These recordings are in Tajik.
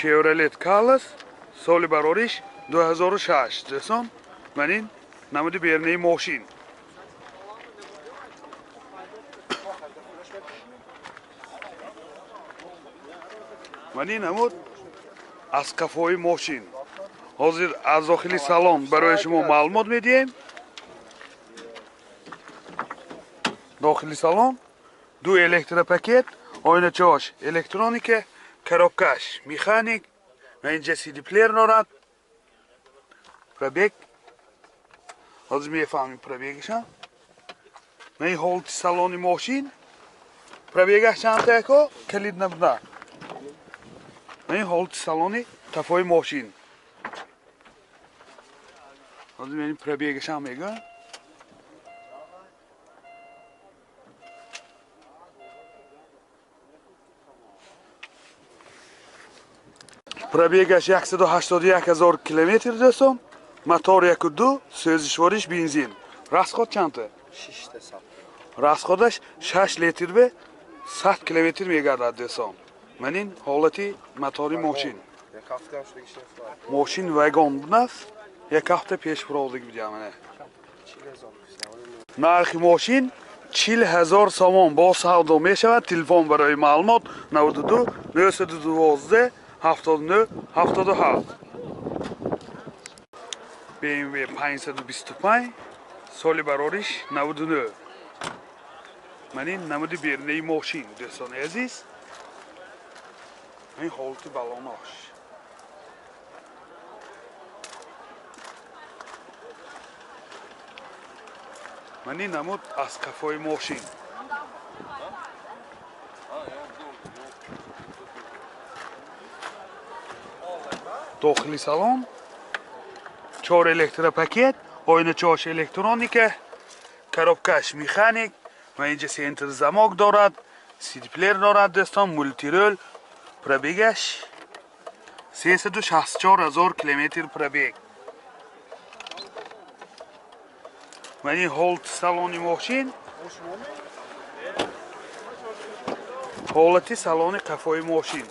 Chevrolet Cruze соли барориш 2006 дӯстон. Ман ин намуди берунаи мошин. Ман ин намуд аз қафои мошин. Ҳозир аз дохили салон барои шумо маълумот медиҳем. Дохили салон ду электропакет, оиначаош электроника, коробкаш механик, ва инҷа CD плеер дорад. Пробег ҳозир мефаҳмем пробегашам. Ман ин ҳолати салони мошин. Пробегаш чанд яко? Калид набуда. Ман ин ҳолати салони қафои мошин. Ҳозир мен пробегашам мегӯям. Пробегаш 181 ҳазор километр дӯстон. Мотор 1.2, сӯзишвориш бензин. Расход чандта? 6 Расходаш 6 литр бе 100 километр мегардад дӯстон. Ман ин ҳолати мотори мошин. Мошин вагон будааст. Як ҳафта пеш фурӯдагӣ будям мана. Нархи мошин 40 ҳазор сомон бо савдо мешавад. Телефон барои маълумот 92 912 79 77. BMW 525 соли барориш 99. Ман ин намуди берунаи мошин дӯстони азиз. Ин ҳолати балонош. Ман ин намуд аз қафои мошин. Дохили салон 4 электропакет, оиначаош электроника, коробкаш механик, ва инҷа центр замок дорад, CD плеер дорад дӯстон, мултирол. Пробегаш 364 ҳазор километр пробег. Ман ин ҳолати салони мошин. Ҳолати салони қафои мошин.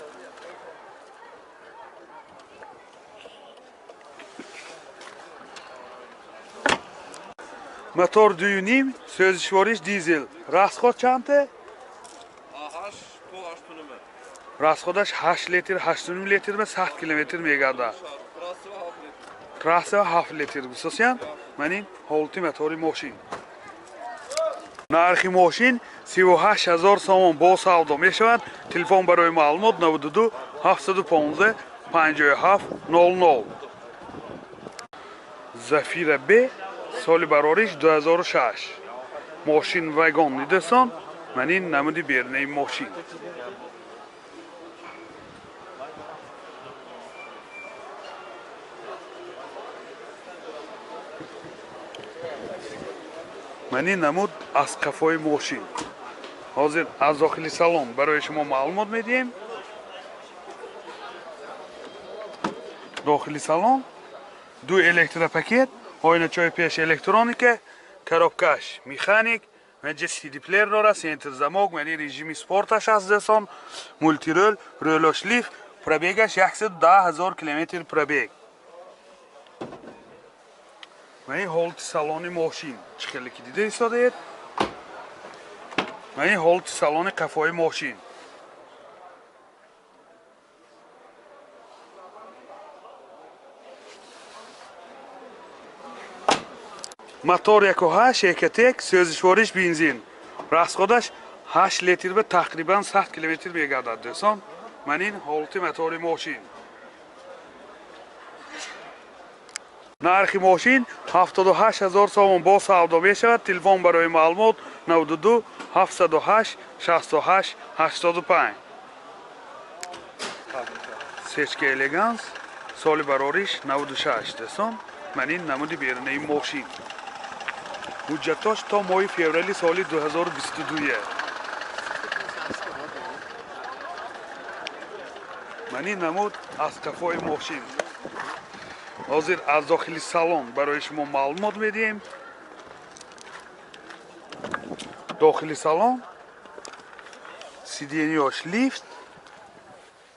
Мотор 2.5, сӯзишвориш дизел. Расход чандта? Расходаш 8 литр, 8.5 литр ва 100 километр мегардад. Трасса 7 литр бисосян. Ман ин ҳолати мотори мошин. Нархи мошин 38 ҳазор сомон бо савдо мешавад. Телефон барои маълумот 92 715 57 00. Зафира Б соли барориш 2006. Мошин вагон дӯстон. Ман ин намуди берунаи мошин. Ман ин намуд аз қафои мошин. Ҳозир аз дохили салон барои шумо маълумот медиҳем. Дохили салон ду электропакет, оиначаи пеш электроника, коробкаш механик, инҷа CD плеер дорад, центр замок, ман ин режими спорташ аст дӯстон, мултирол, рӯлош лифт, пробегаш 110 ҳазор километр пробег. Ман ин ҳолати салони мошин чӣ хеле ки дида истодаед. Ман ин ҳолати салони қафои мошин. Мотор 1.8 Ecotec, сӯзишвориш бензин. Расходаш 8 литр ва тақрибан 100 километр мегардад дӯстон. Ман ин ҳолати мотори мошин. Нархи мошин 78 ҳазор сомон бо савдо мешавад. Телефон барои маълумот 92 708 68 85. Сечка Элеганс соли барориш 96 дӯстон. Ман ин намуди берунаи мошин. Ҳуҷҷатош то моҳи феврали соли 2022. Ман ин намуд аз қафои мошин. Ҳозир аз дохили салон барои шумо маълумот медиҳем. Дохили салон сиденьёш лифт,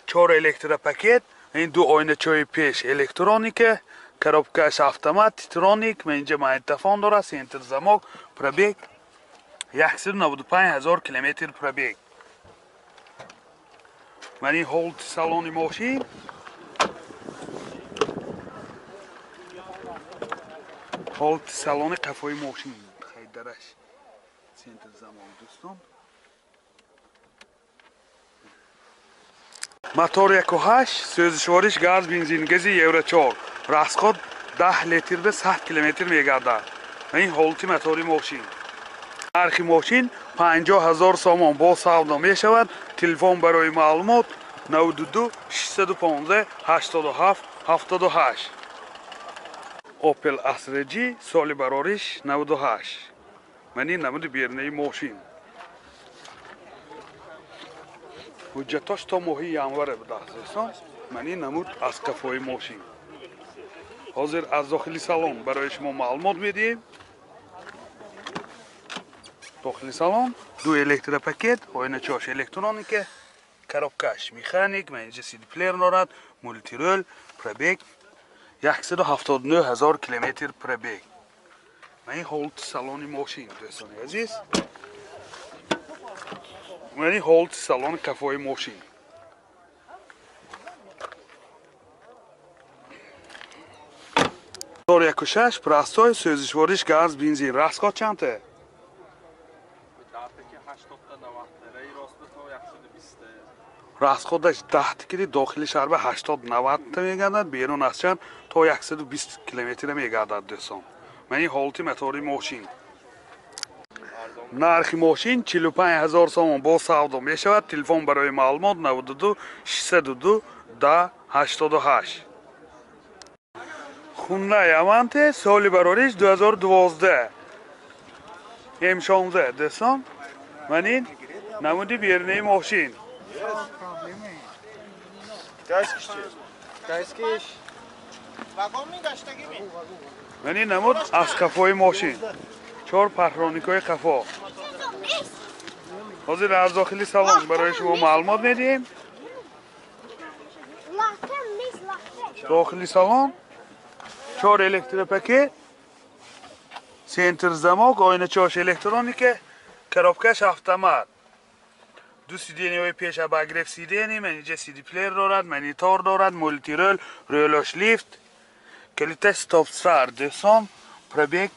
4 электропакет, Ин ду оиначаҳои пеш электроника, коробкаш автомат, титроник, инҷа магнитофон дорад, центр замок, пробег 195 000 километр пробег. Ман ин ҳолати салони мошин. Ҳолати салони қафои мошин. Хайдараш центр замок дӯстон. Мотор 1.8, сӯзишвориш газ, бензин, гази Евро 4. Расход 10 литр ба 100 километр мегардад. Ин ҳолати мотори мошин. Нархи мошин 50 000 сомон бо савдо мешавад. Телефон барои маълумот 92 615 87 78. Opel Astra G соли барориш 98. Ман ин намуди берунаи мошин. Ҳуҷҷатош то моҳи январе будааст дӯстон. Ман ин намуд аз қафои мошин. Ҳозир аз дохили салон барои шумо маълумот медиҳем. Дохили салон ду электропакет, оиначаҳош электроника, коробкаш механик, инҷа CD плеер дорад, мултирол, пробег 179 000 километр пробег. Ман ин ҳолати салони мошин дӯстони азиз. Ман ин ҳолати салони қафои мошин. Мотор 1.6 простой, сӯзишвориш газ, бензин. Расход чандта? Расходаш 10 кили дохили шаҳр ба 80-90 мегардад, берун аз шаҳр то 120 километр мегардад дӯстон. Ман ин ҳолати мотори мошин. Нархи мошин 45 000 сомон бо савдо мешавад. Телефон барои маълумот 92 602 10 88. Hyundai Avante соли барориш 2012 М16 дӯстон. Ман ин намуди берунаи мошин. Ман ин намуд аз қафои мошин. 4 пахроникҳои қафо. Ҳозир аз дохили салон барои шумо маълумот медиҳем. Дохили салон 4 электропакет, центр замок, оиначаҳош электроника, коробкаш автомат. Ду сиденияҳои пеш обогрев сидений, инҷа CD плеер дорад, монитор дорад, мултирол, рӯлош лифт, калита стоп-стар дӯстон, пробег.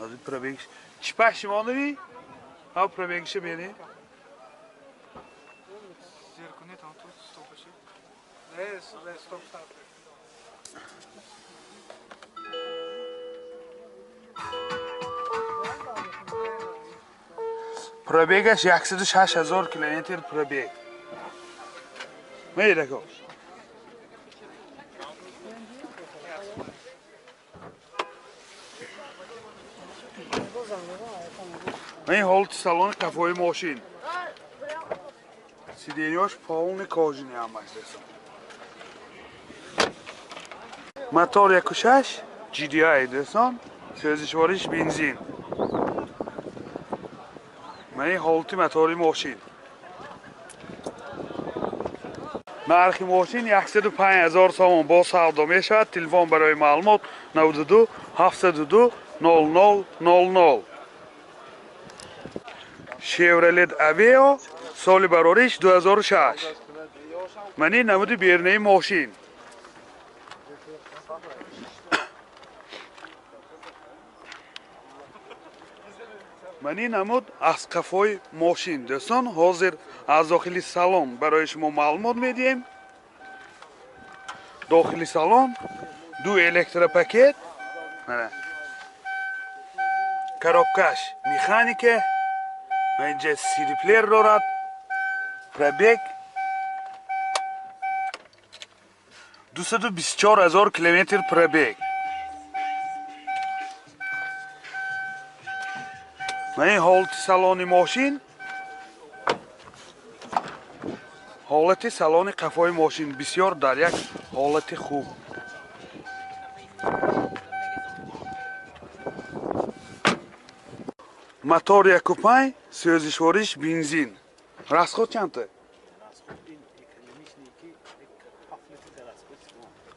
Ҳозир пробег чӣ пашимонавӣ? Ҳа пробегша бинед. Пробегаш 106 000 километр пробег. Мейдако. Ин ҳолати салони қафои мошин. Сиденияш полный кожаный ҳамаш дӯстон. Мотор 1.6 GDI дӯстон, сӯзишвориш бензин. Ман ин ҳолати мотори мошин. Нархи мошин 105 000 сомон бо савдо мешавад. Телефон барои маълумот 92 702 00 00. Chevrolet Aveo соли барориш 2006. Ман ин намуди берунаи мошин. Ман ин намуд аз қафои мошин дӯстон. Ҳозир аз дохили салон барои шумо маълумот медиҳем. Дохили салон ду электропакет, коробкаш механика, инҷа CD плеер дорад, пробег 224 000 километр пробег. Ман ин ҳолати салони мошин. Ҳолати салони қафои мошин бисёр дар як ҳолати хуб. Мотор 1.5, сӯзишвориш бензин. Расход чандта?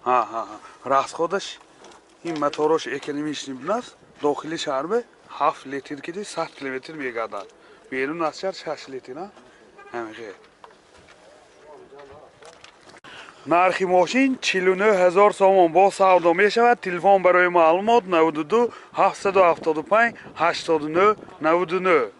Ҳа, ҳа, ҳа. Расход аш ин моторош экономичный будааст. Дохили шаҳр 7 литр киди 100 километр мегардад. Берун аз шаҳр 6 литр, а? Ҳамихел. Нархи мошин 49 000 сомон, бо савдо мешавад. Телефон барои маълумот 92 775 89 99.